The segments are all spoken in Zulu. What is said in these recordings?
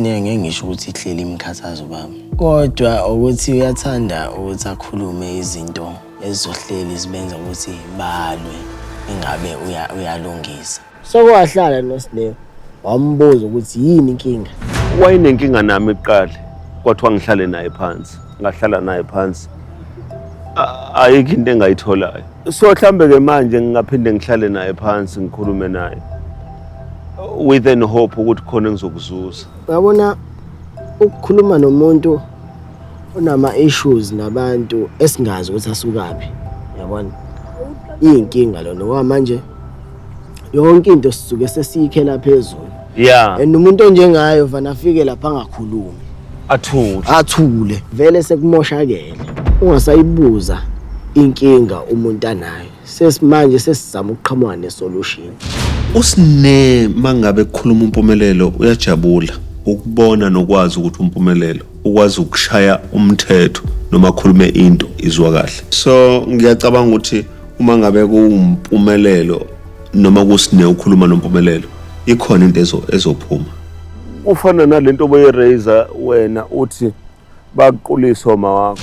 USne ngeke ngisho ukuthi ihleli imkhathaza ubaba. Kodwa ukuthi uyathanda ukuthi akhulume izinto ezizohleli zibenza ukuthi balwe ingabe uyalungisa. Soko wahlala noSne wambuza ukuthi yini inkinga. Wayenenkinga nami kuqala, kwathiwa ngihlale naye phansi, ngahlala naye phansi. Ayikho into engayitholayo. So mhlambe ke manje ngingaphinde ngihlale naye phansi ngikhulume naye with an hope ukuthi khona engizokuzuza. Uyabona ukukhuluma nomuntu onama issues nabantu esingazi ukuthi asukaphi. Uyabona? Iyinkinga lona ngoba manje yonke into sisuke sesiyikhela phezulu. And umuntu onjengayo vana afike lapha angakhulumi. Athule. Athule. Vele sekumoshakele. Ungasayibuza inkinga umuntu anayo. Sesimanje sesizama ukuqhamuka nesolution. USne mangabe kukhuluma uMpumelelo uyajabula ukubona nokwazi ukuthi uMpumelelo ukwazi ukushaya umthetho noma akhulume into izwa kahle. So ngiyacabanga ukuthi uma ngabe kuwumpumelelo noma kuSne ukhuluma noMpumelelo ikhona into ezophuma. Ufana nalento oboyi-raise wena uthi bakuqulisa oma wakho.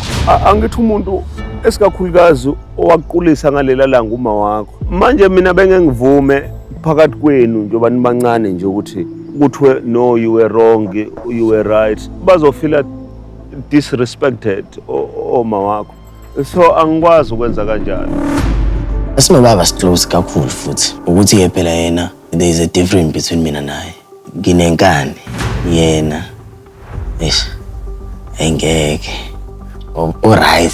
Angithi umuntu esikakhulukazi owakuqulisa ngalela langa uma wakho. Manje mina benge ngivume phakathi kwenu njengoba nibancane nje ukuthi kuthiwe no, you were wrong, you were right. Bazofila disrespected oma wakho. So angikwazi ukwenza kanjalo. Sinobaba si-close kakhulu futhi. Ukuthi-ke phela yena there is a difference between mina naye. Nginenkani yena. Eish. Engeke. U-right.